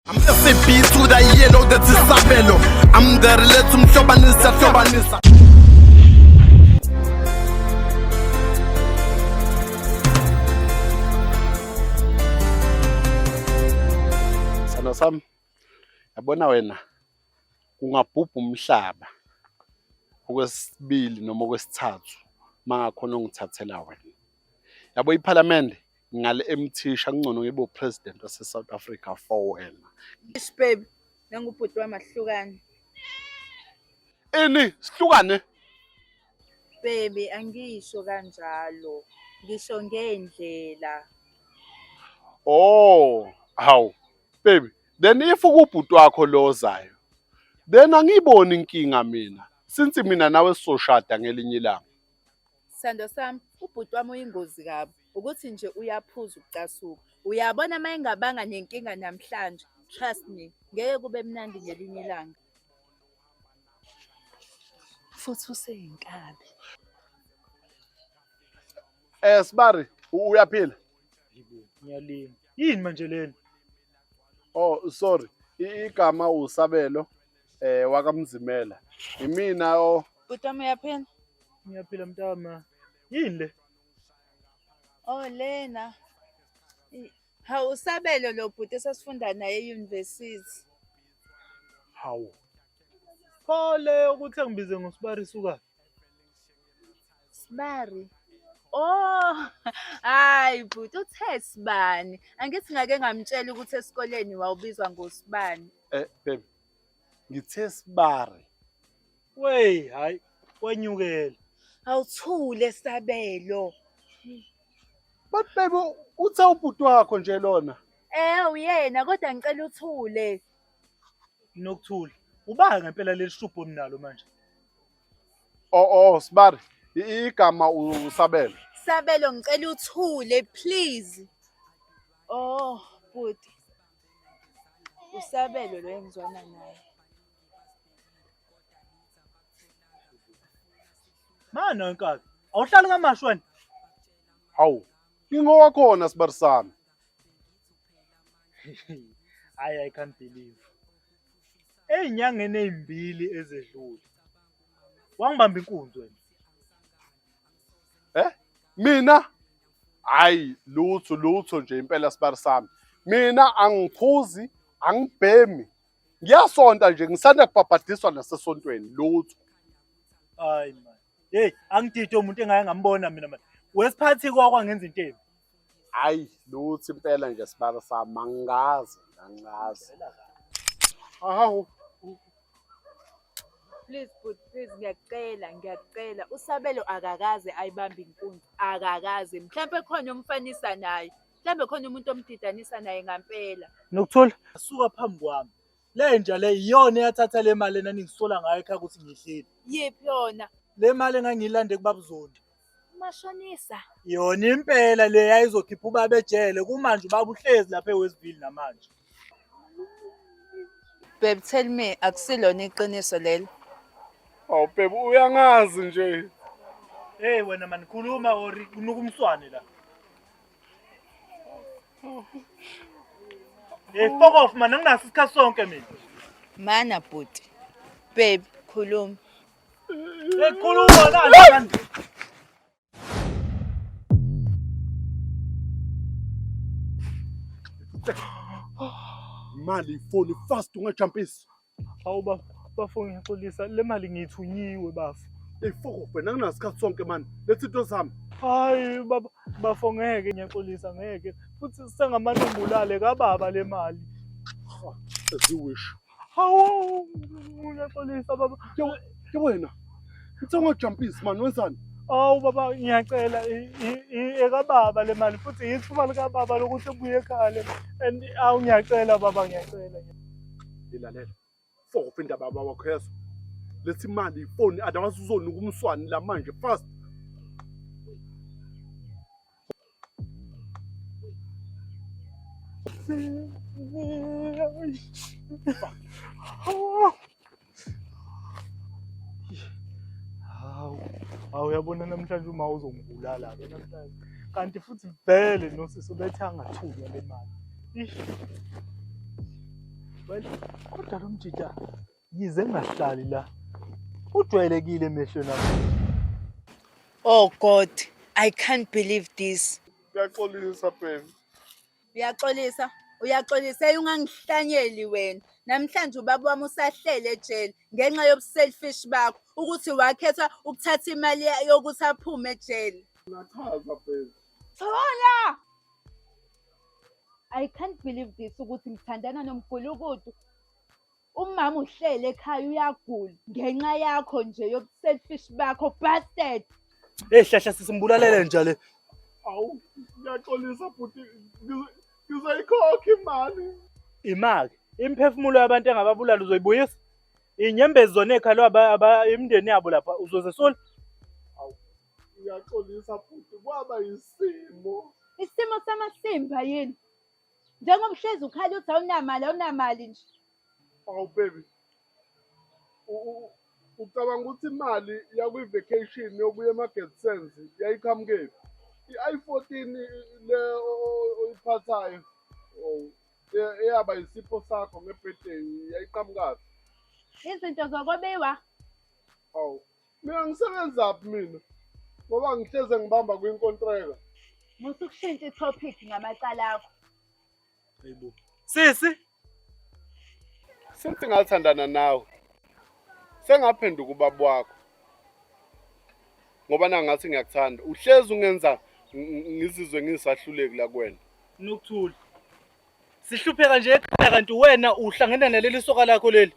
I'm SAB to the yellow, that's Isabelo. I'm the relate umhlobanisa hlobanisa. Sithando sami, yabona wena kungabhubha umhlaba okwesibili noma okwesithathu mangakhona ongithathela wena. Yabo iphalamende ngale emthisha kungcono ngibe upresident wase-South Africa for wena. Eish babe, nangubhuti wami ahlukane. Ini sihlukane? Baby, angisho kanjalo. Ngisho ngendlela. Oh, hawu baby, then if ukubhuti wakho lo ozayo, then angiyiboni inkinga mina since mina nawe sizoshada ngelinye ilanga. Sithando sami, ubhuti wami uyingozi kabi. Ukuthi nje uyaphuza ukucasuka. Uyabona uma engabanga nenkinga namhlanje, trust me, ngeke kube mnandi ngelinye ilanga. Futhi useyinkabi. Sibari, uyaphila? Ngiyalinga. Yini manje lena? Oh, sorry. Igama uSabelo wakaMzimela. Imina o Bhuti wami uyaphila? Ngiyaphila mntama. Yini le? Oh lena. Hawu uSabelo lo bhuti esasifunda naye e-university. Hawu. Pho le ukuthi engibize ngosibari suka. Sibari. Oh, hayi bhuti uthe sibani. Angithi ngake ngamtshela ukuthi esikoleni wawubizwa ngosibani. Baby. Ngithe sibari. Wey, hayi, wenyukela. Awuthule Sabelo. But baby, uthe ubhuti wakho nje lona. Uyena kodwa ngicela uthule. Nokuthula. Uba ngempela leli shubhu onalo manje. Oh, sibari. Igama uSabelo. Sabelo ngicela uthule please. Oh, bhuti. Usabelo lo engizwana naye. Mana nkabi, awuhlali kamashu wena. Hawu, ngingowakhona sibari sami. Hayi, I can't believe. Ey'nyangeni ey'mbili ezedlule wangibamba inkunzi wena. Mina? Hayi, lutho lutho nje impela sibari sami. Mina angiphuzi, angibhemi. Ngiyasonta nje ngisanda kubhabhadiswa nasesontweni lutho. Hayi man. Hey, angidide umuntu engake ngambona mina man. Wesiphathi kwakwangenza into embi. Hayi, lutho impela nje sibari sami, angazi, angazi. Hawu. Please bhuti, please ngiyakucela, ngiyakucela. Usabelo akakaze ayibambe inkunzi, akakaze. Mhlampe khona omfanisa naye. Mhlambe khona umuntu omdidanisa naye ngampela. Nokuthula, suka phambi kwami. Le nja le iyona eyathatha le mali enaningisola ngayo ekhaya ukuthi ngiyihleli. Yiphi yona? Le mali engangiyilande kubaba Zondi. Mashonisa. Yona impela le yayizokhipha ubaba ejele kumanje ubaba uhlezi lapha eWestville namanje. Babe tell me akusilona iqiniso lelo. Oh babe uyangazi nje. Hey wena man khuluma or kunuka umswane la. Hey fuck off man anginaso isikhathi sonke mina. Mana bhuti. Babe khuluma. Hey khuluma la man. Mali ifoni fast ungajumpisi. Hawu bafo, bafo ngiyaxolisa le mali ngiyithunyiwe bafo. Hey fuck off wena anginasikhathi sonke man. Letha into zami. Hayi baba, bafo ngeke ngiyaxolisa ngeke. Futhi sengamane ngibulale kababa le mali. As you wish. Hawu ngiyaxolisa baba. Ke wena. Uthe ungajumpisi man wenzani? Hawu baba ngiyacela ekababa le mali futhi yithuba likababa lokuthi ebuye ekhaya le and awu ngiyacela baba ngiyacela. Ilalela. Fuck off indaba baba wakho yeso. Letha imali ifoni otherwise uzonuka umswani la manje fast. Hawu, hawu uyabona namhlanje uma uzongibulala ke namhlanje. Kanti futhi vele nosisi ubethe angathunywa le mali. Ish. Well, kodwa lo mjita yize ngingahlali la ujwayelekile emehlweni ami. Oh God, I can't believe this. Ngiyaxolisa baby. Uyaxolisa, uyaxolisa hey ungangihlanyeli wena. Namhlanje ubaba wami usahlele ejele ngenxa yobuselfish bakho ukuthi wakhetha ukuthatha imali yokuthi aphume ejele. Ngachaza baby. Thola! I can't believe this ukuthi ngithandana nomgulukudu. Umama uhlele ekhaya uyagula ngenxa yakho nje yobuselfish bakho bastard. Hey hlahla sisimbulalele nje le. Awu, ngiyaxolisa bhuti. Ngizoyikhokha imali. Imali, imiphefumulo yabantu engababulala uzoyibuyisa? Inyembezi zona ey'khalwe imindeni yabo lapha uzozesula? Awu, ngiyaxolisa bhuti, kwaba yisimo. Isimo samasimba yini? Njengoba uhlezi ukhala uthi awunamali awunamali nje. Awu baby. Ucabanga ukuthi imali yakwi-vacation yokuya ema-Getsense yayiqhamukephi? I-i14 le oyiphathayo oh, eyaba isipho sakho nge-birthday yayiqhamukaphi? Izinto zokwebiwa. Awu, mina ngisebenzaphi mina? Ngoba ngihleze ngibamba kwinkontreka. Musa ukushintsha i-topic ngamacala akho. Hayibo. Sisi, Since ngathandana nawe, sengaphenduka ubaba wakho. Ngoba nangathi ngiyakuthanda, uhlezi ungenza ngizizwe ngisahluleki la kuwena. Nokuthula. Sihlupheka nje ekhaya kanti wena uhlangene naleli soka lakho leli.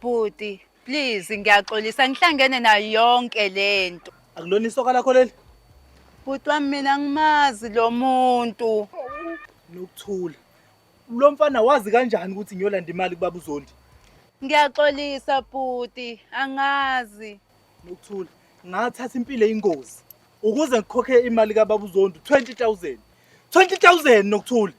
Bhuti, please ngiyaxolisa ngihlangene nayo yonke lento. Akulona isoka lakho leli? Bhuti wami mina ngimazi lo muntu. Nokuthula. Lo mfana wazi kanjani ukuthi ngiyolanda imali kubaba uZondi? Ngiyaxolisa bhuti, angazi. Nokuthula. Ngathatha impilo eyingozi ukuze ngikhokhe imali kababa uZondi 20000. 20000 Nokuthula.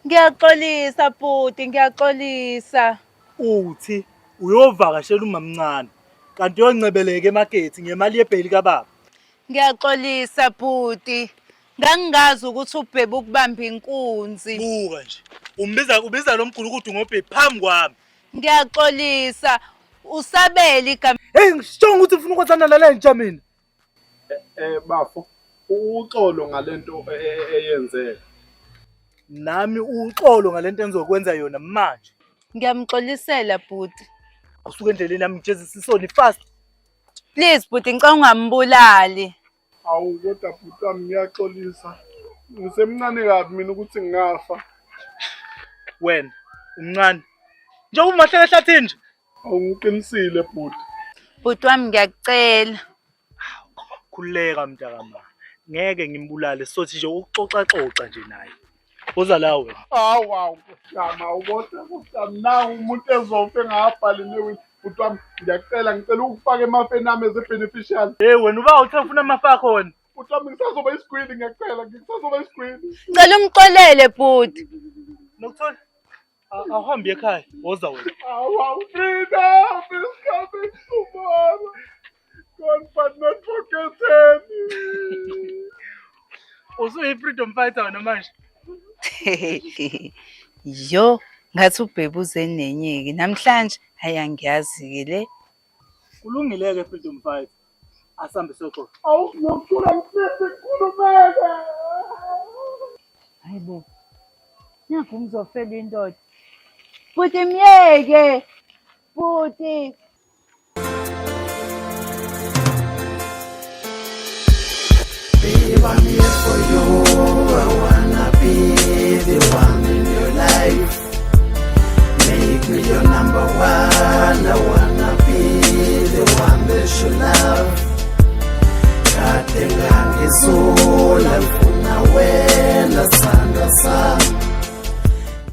Ngiyaxolisa bhuti, ngiyaxolisa. Uthi uyovakashela umamncane kanti uyoncebeleka emakethi ngemali yebheli kababa. Ngiyaxolisa bhuti. Ngangingazi ukuthi ubhebe ukubamba inkunzi. Buka nje. Umbiza ubiza lo mgulukudu ngobhebhi phambi kwami. Ngiyaxolisa. Usabele igama. Hey ngisho ukuthi ufuna ukwazana nale ntsha mina. Bafo, uxolo ngalento eyenzeka. Nami uxolo ngalento engizokwenza yona manje. Ngiyamxolisela bhuti. Usuke endleleni yami ngijezisa isoni fast. Please bhuti ngicela ungambulali. Awu kodwa bhuti wami ngiyaxolisa. Ngisemncane kabi mina ukuthi ngingafa. Wena umncane. Njengoba umahleke ehlathini nje. Awu ngiqinisile bhuti. Bhuti wami ngiyakucela. Khululeka mntakama. Ngeke ngimbulale sothi nje ukuxoxa xoxa nje naye. Uza la wena. Hawu hawu Nkosi yami, awu kodwa Nkosi yami nawu umuntu ezofa engabhali ne-will. Bhuti wami ngiyacela ngicela ukufaka emafeni ami as a beneficiary. Hey wena uba uthe ufuna amafa akho wena. Bhuti wami ngisazoba isigwili ngiyacela ngisazoba isigwili. Ngicela umxolele bhuti. Nokuthula. Awuhambi ekhaya, woza wena. Hawu hawu freedom is coming tomorrow. Gone but not forgotten. Usuyi freedom fighter wena manje. Yo, ngathi ubhebe uze nenye-ke namhlanje. Hayi angiyazi-ke le. Kulungile ke freedom fighter. Asambe soxoxa. Awu nokuthula ngifise ngikhulumeke. Hayibo. Nakhu ngizofela indoda. Bhuti myeke. Bhuti. Babe, I'm here for